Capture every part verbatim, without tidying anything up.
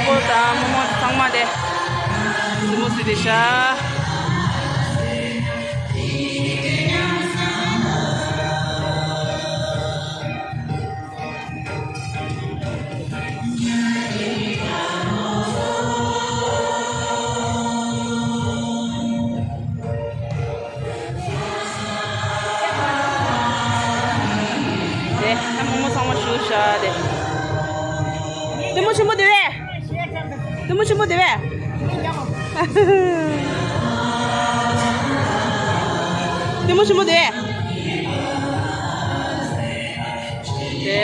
ཀོ་དང་རྨོ་མོ་ཚང་མ་དེ་སི་མོ་སི་དེ་ཤ། དེ་ཨ་མོ་མོ་ཚང་མ་བཞུགས་ཤག་དེ། ལྟད་མོ་ཆེན་པོ་དེ་བས། ལྟད་མོ་ཆེན་པོ་དེ་བས། ལྟད་མོ་ཆེན་པོ་དེ་བས། དེ།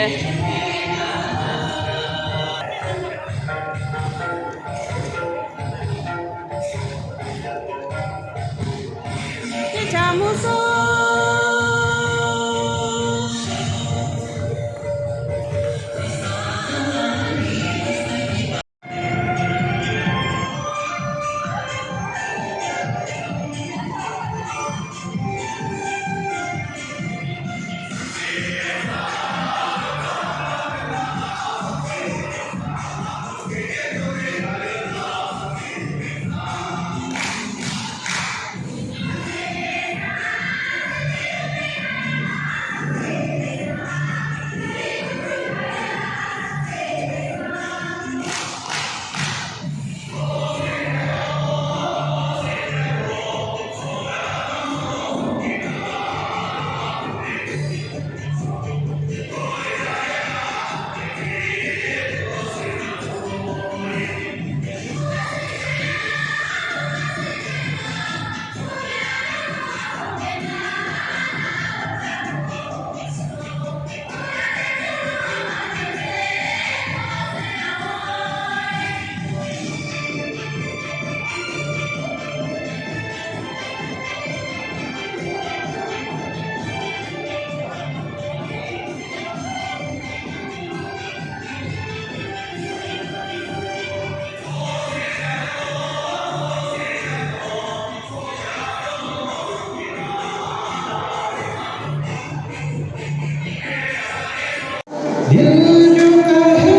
दिल जो कहे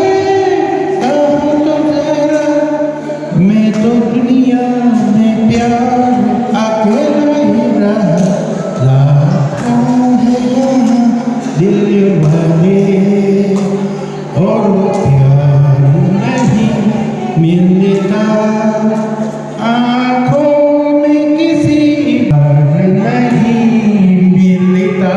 कहो तो जरा, मैं तो दुनिया में प्यार अकेला ही रहा। लाखों है यहाँ दिल वाले, और प्यार नहीं मिलता। आंखों में किसी प्यार नहीं मिलता।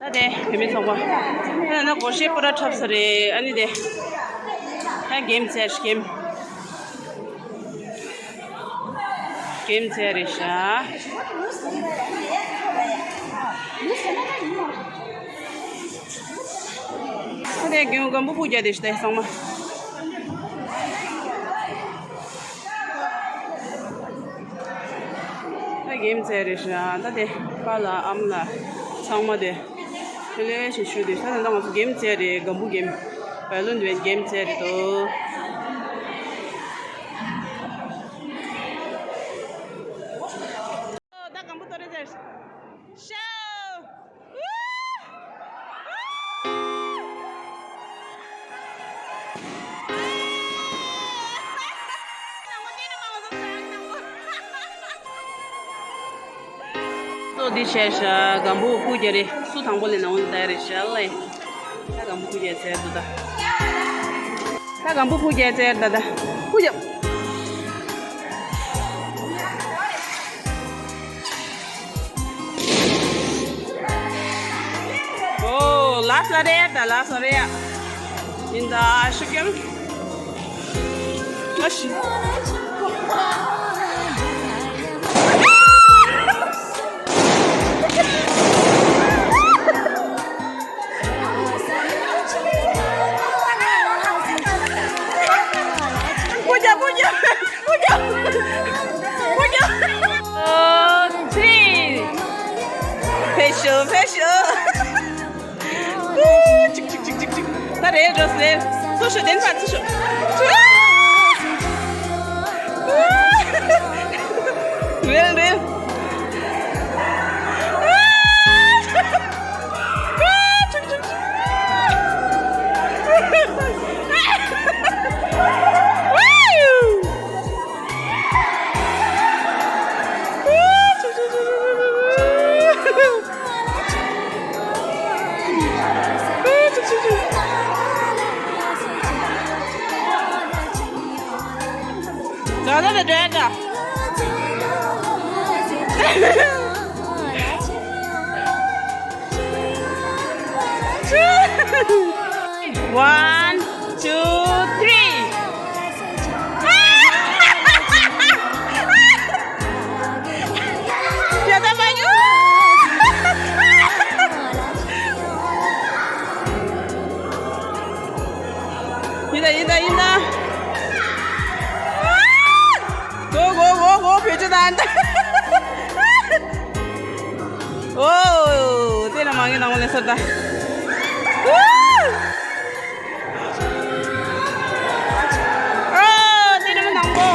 ད་དེ་བུད་མེད་ཚོགས་པ། ད་ན་སྒོར་གཞས་པུ་ར་འཁྲབ་ས་རེད། ཨ་ནི་དེ་ད་གེམ་རྩེ་གེམ། གེམ་རྩེ་རེད་ཤག་ད་དེ་གེམ་སྒམ་པོ་ཕུག་རྒྱག་དེ་ཤི་ད་ཚང་མ། ད་གེམ་རྩེ་རེད་ཤག་ད་དེ་པཱ་ལགས་ཨ་མ་ལགས་ཚང་མ་དེ་དེ་ལས་ཞེ་ཞུ་དེ་ཤག་ད་ད་ང་ཚོ་གེམ་རྩེ་རེད། སྒམ་པོ་གེམ། བལ་ལུན་དེ་གེམ་རྩེ་རེད་དོ། ད་སྒམ་པོ་གཏོར་རེད་ཟེར། ཤོ། ཏོ་འདི་བྱས་ཤག་སྒམ་པོ་ཕུག་རྒྱག་རེད། སུ་དང་པོ་ལས་ནང་ལ་བསྡད་རེད་ཤག་ལེ། ད་སྒམ་པོ་ཕུག་རྒྱག་ཚར་འདུག་ད། ད་སྒམ་པོ་ཕུག་རྒྱག་ཚར་ད་ད། ཕུག་རྒྱག་ཨོ། ལ་ས་རེད་ད། ལ་ས་རེད་ཡ། ཡིན་ད་ཤུ་ཀེམ། ཨ་ཤི། ཤོ་ཕེ་ཤོ། ཅིག་ཅིག་ཅིག་ཅིག་ཅིག་ད་རེད་འགྲོ་ཟེར། སུ་ཤོ་དེན་ཕ་སུ་ཤོ། རེད་རེད། One, two, three. ཡིན་ད་ཡིན་ད་ཡིན་ད། གོ་གོ་གོ་གོ་བེད་སྤྱོད་ད། ཨོ། དེ་ལ་མ་ངེས་ནང་ལ་སོ་ད། ཨོ། དེ་ལ་མ་ནང་གོ།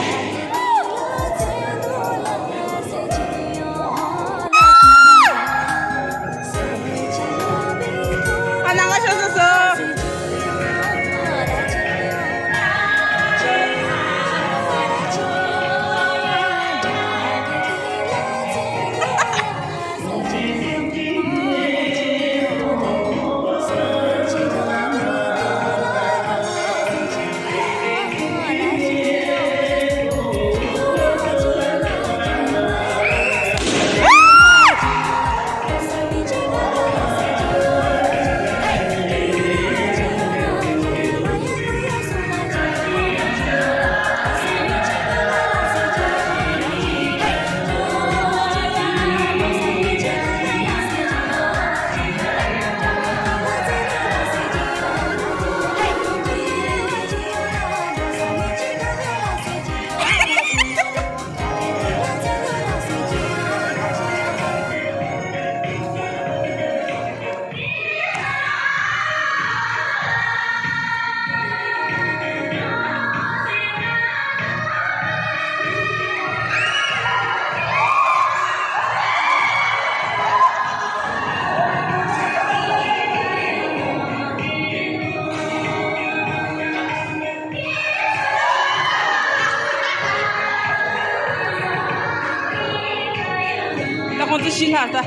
ཨ་ནང་ལ་ཤོག་སོ་སོ། ད་ཁོང་ཚོ་ཤི་ལྷག་ད།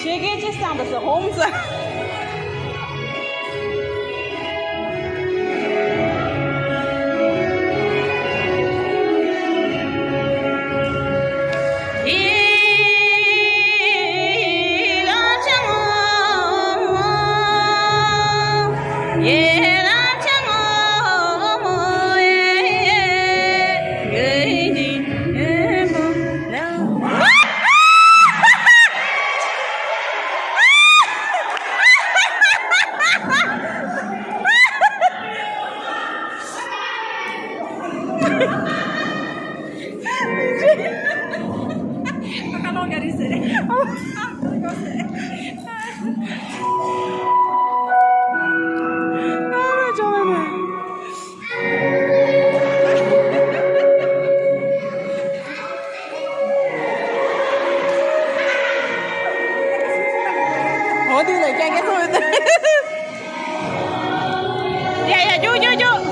དེ་གས་ཅི་བསམ་པ་སོ་ཧོམ་ས། འོ་དེ་ལ་རྒྱ་རྒྱ་སོང་ཡོད། ཡ་ཡ་རྒྱུག་རྒྱུག་རྒྱུག་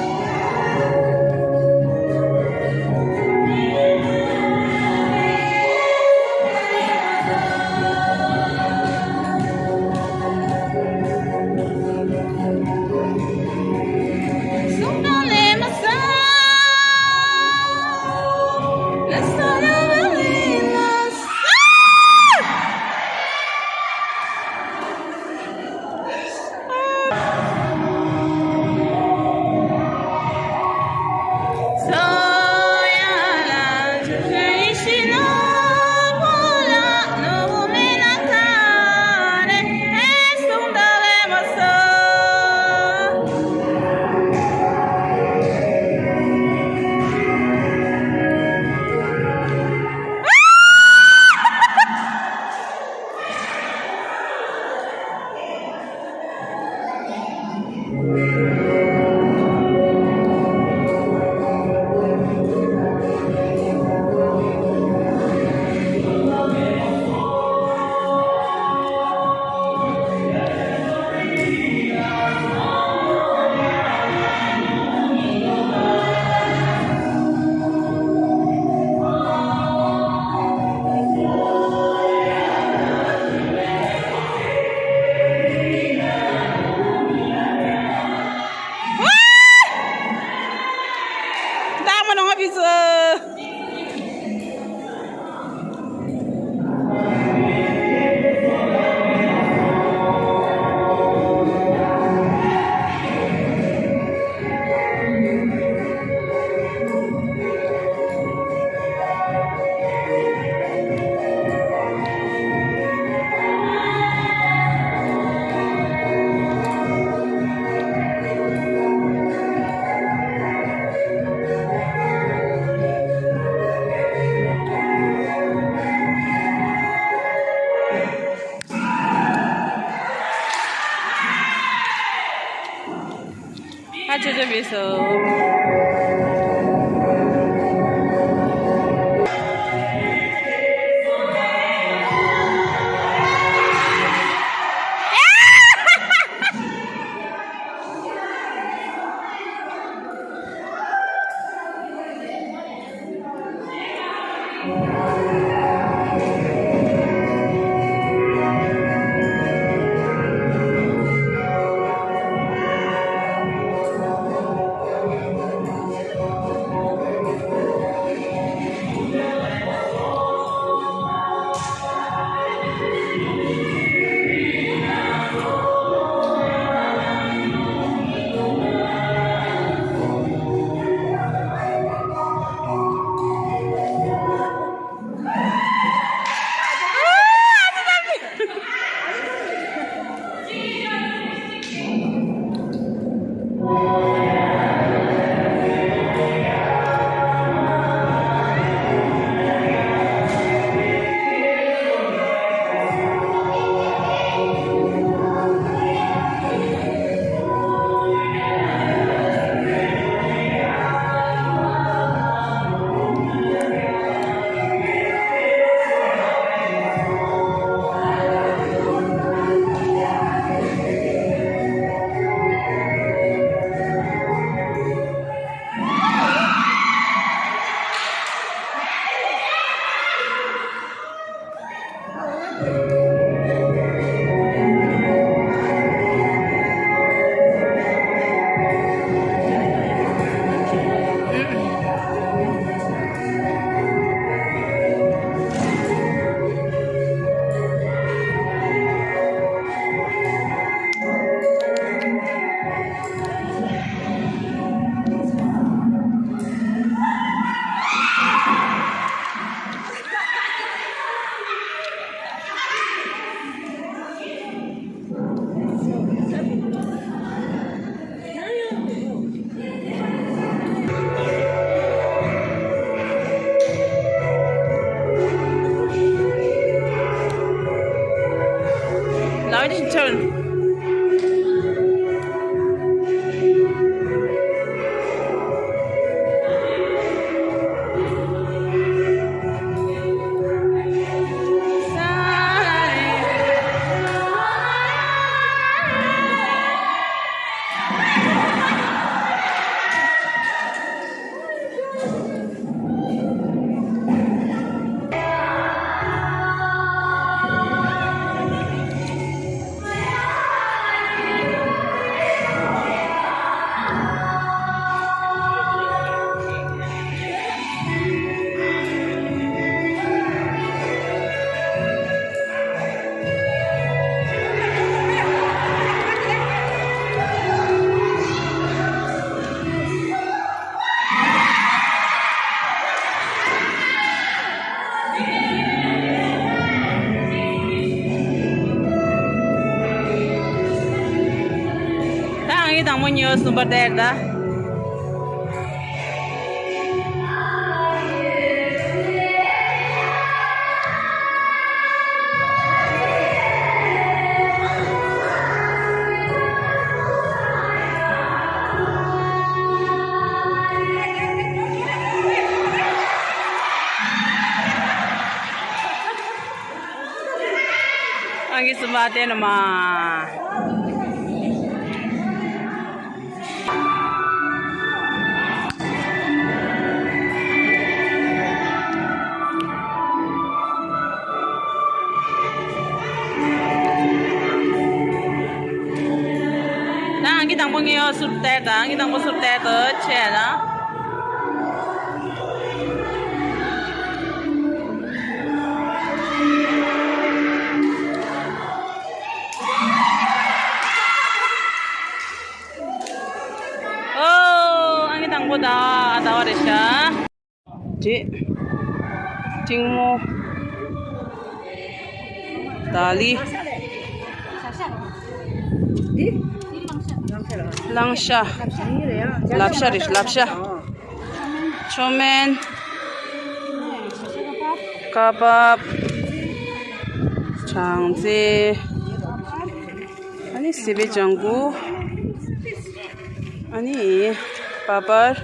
ཧ་ཅང་ཅང་མེད་སོ། Writing turn. ད་ཨང་ཀི་དང་པོ་གཉིས་པ་གསུམ་པ་སྟེར་ད། ཨང་ཀི་གསུམ་པ་སྟེར་ནོ་མ། ད་ཨང་ཀི་དང་པོ་ངས་ཡོ་སུར་སྟེར་ད། ཨང་ཀི་དང་པོ་སུར་སྟེར་ད་ཆེ་ད། ཨོ། ཨང་ཀི་དང་པོ་ད་ད་བ་རེད་ཤག་རེད། ཐིང་མོ། ཏཱ་ལི། གླང་ཤ། ལབ་ཤ་རེད། ལབ་ཤ། ཆོ་མེན། ཀ་བབ། སྦྲང་རྩི། ཨ་ནི་སི་པན་ལྗང་གུ། ཨ་ནི་པ་པར།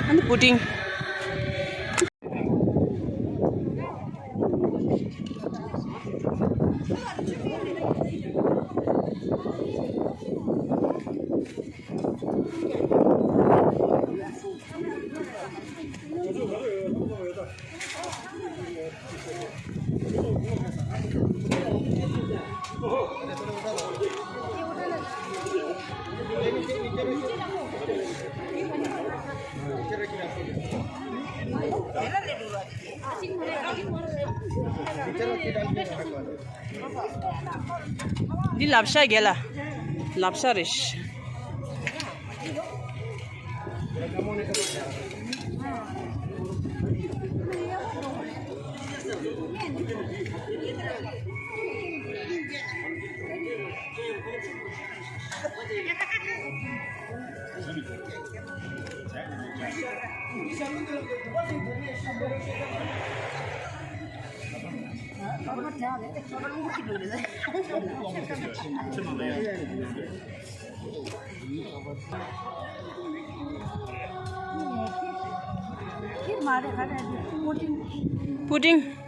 ཨ་ནི་པུ་ཏིང་། འདི་ལབ་ཤ་རྒྱལ་ལ། ལབ་ཤ་རེད། པུ་ཏིང་།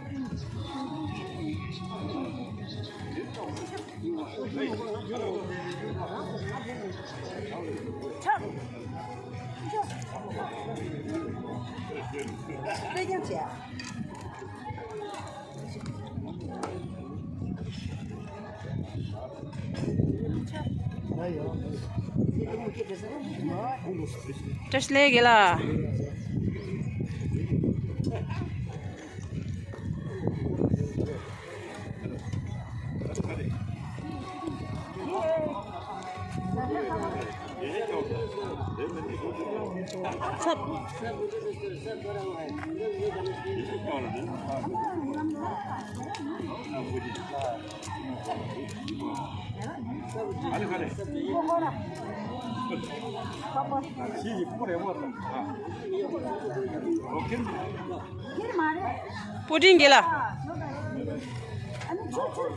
བཀྲ་ཤིས་བདེ་ལེགས་རྒན་ལགས། པུ་ཏིང་རྒན་ལགས། ཨེ། དཀོན་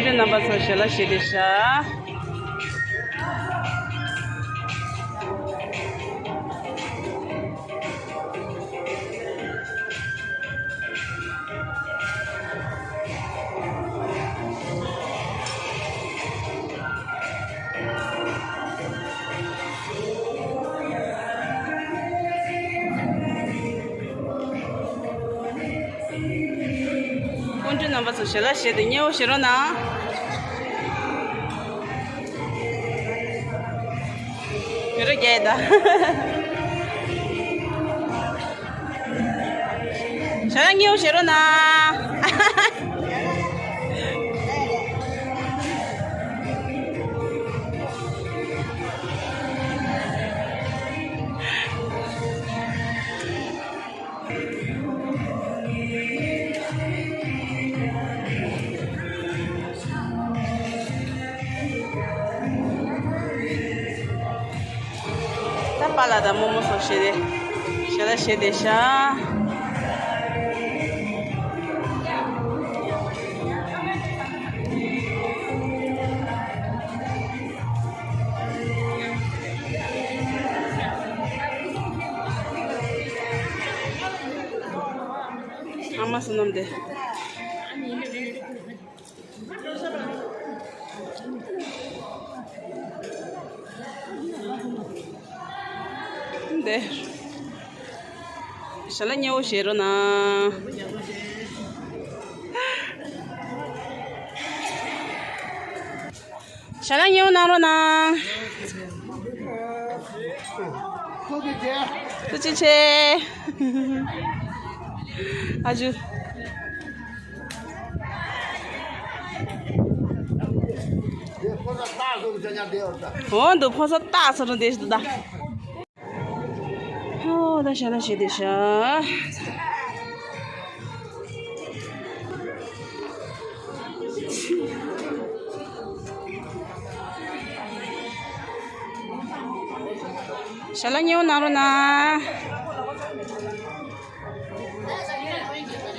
མཆོག་རྣམ་པ་ཚོ་ཞལ་ལག་བཞེས་བསྡད་ཤག་སྤུན་གྲོགས་རྣམ་པ་ཚོ་ཞལ་ལག་བཞེས་ཏེ་མཉེས་པོ་བཞེས་རོགས་གནང་། མི་རོ་རྒྱག་ཡ་ད། ཞལ་ལག་མཉེས་པོ་བཞེས་རོགས་གནང་། ད་པཱ་ལགས་དང་རྨོ་མོ་སོགས་བཞེས་ཏེ་ཞལ་ལག་བཞེས་བསྡད་ཤག་ཨ་མ་བསོད་ནམས་དེ། འདི། ཞལ་ལག་མཉེས་པོ་བཞེས་རོགས་གནང་། ཞལ་ལག་མཉེས་པོ་གནང་རོགས་གནང་། ཐུགས་རྗེ་ཆེ། ཨ་ཇུ། འོ་འདུག་ཕོ་གསར་སྟག་ཚོ་རུ་འདེད་ཤི་འདུག་ད། ཨོ་ད་ཞལ་ལག་བཞེས་བསྡད་ཤག་ཞལ་ལག་མཉེས་པོ་གནང་རོགས་གནང་།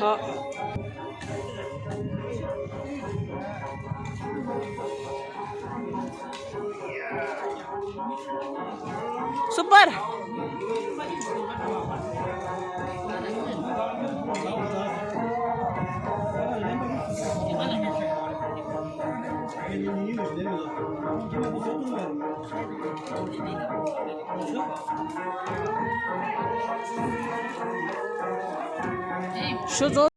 ཨོ། སུ་པར། ཞུ་རྫོགས།